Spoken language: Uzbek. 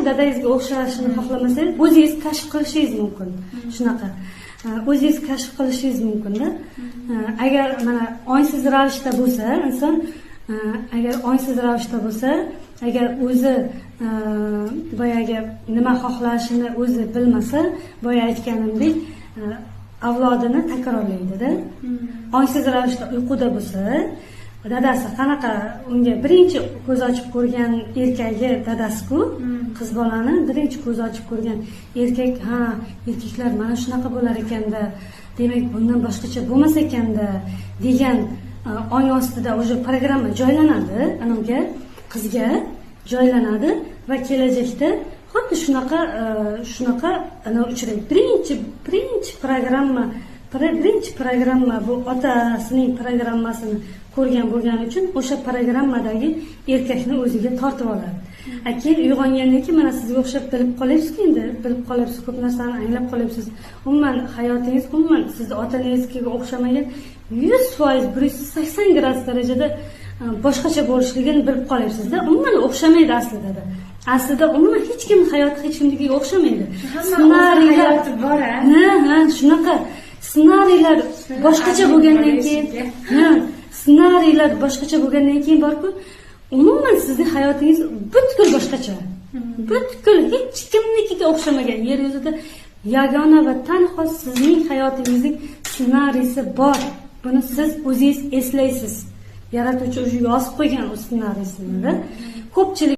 Dadangizga o'xshashini xohlamasangiz, o'zingiz kashf qilishingiz mumkin. Shunaqa. O'zingiz kashf qilishingiz mumkinda. Agar mana ongsiz ravishda bo'lsa, inson agar ongsiz ravishda bo'lsa, agar o'zi boyagi nima xohlashini o'zi bilmasa, boya aytganimdek, avlodini takrorlaydida. Ongsiz ravishda uyquda bo'lsa, dadasi qanaqa unga birinchi ko'z ochib ko'rgan erkagi dadasi-ku, qiz bolani birinchi ko'z ochib ko'rgan erkak, ha, erkaklar mana shunaqa bo'lar ekanda, demak bundan boshqacha bo'lmas ekanda degan ong ostida уже programma joylanadi, anavga, qizga joylanadi va kelajakda xuddi shunaqa anavi uchraydi. Birinchi programma bu otasining programmasini ko'rgan bo'lgani uchun o'sha programmadagi erkakni o'ziga tortib oladi. A keyin uyg'ongandan keyin mana sizga o'xshab bilib qolyapsizku, endi bilib qolyapsiz, ko'p narsani anglab qolyapsiz. Umuman hayotingiz umuman sizni ota onangiznikiga o'xshamagan, 100%, 180 gradus darajada boshqacha bo'lishligini bilib qolyapsizda. Umuman o'xshamaydi aslida. Aslida umuman hech kimni hayoti hech kimnikiga o'xshamaydi. Hamma o'zini hayoti bor, a? Ha, shunaqa. Ssenariylar boshqacha bo'lgandan keyin, ha, ssenariylar boshqacha bo'lgandan keyin borku, umuman sizning hayotingiz butkul boshqacha. Butkul hech kimnikiga o'xshamagan, yer yuzida yagona va tanho sizning hayotingizning ssenariysi bor. Buni siz o'zingiz eslaysiz. Yaratuvchi уже yozib qo'ygan u ssenariysini. Ko'pchilik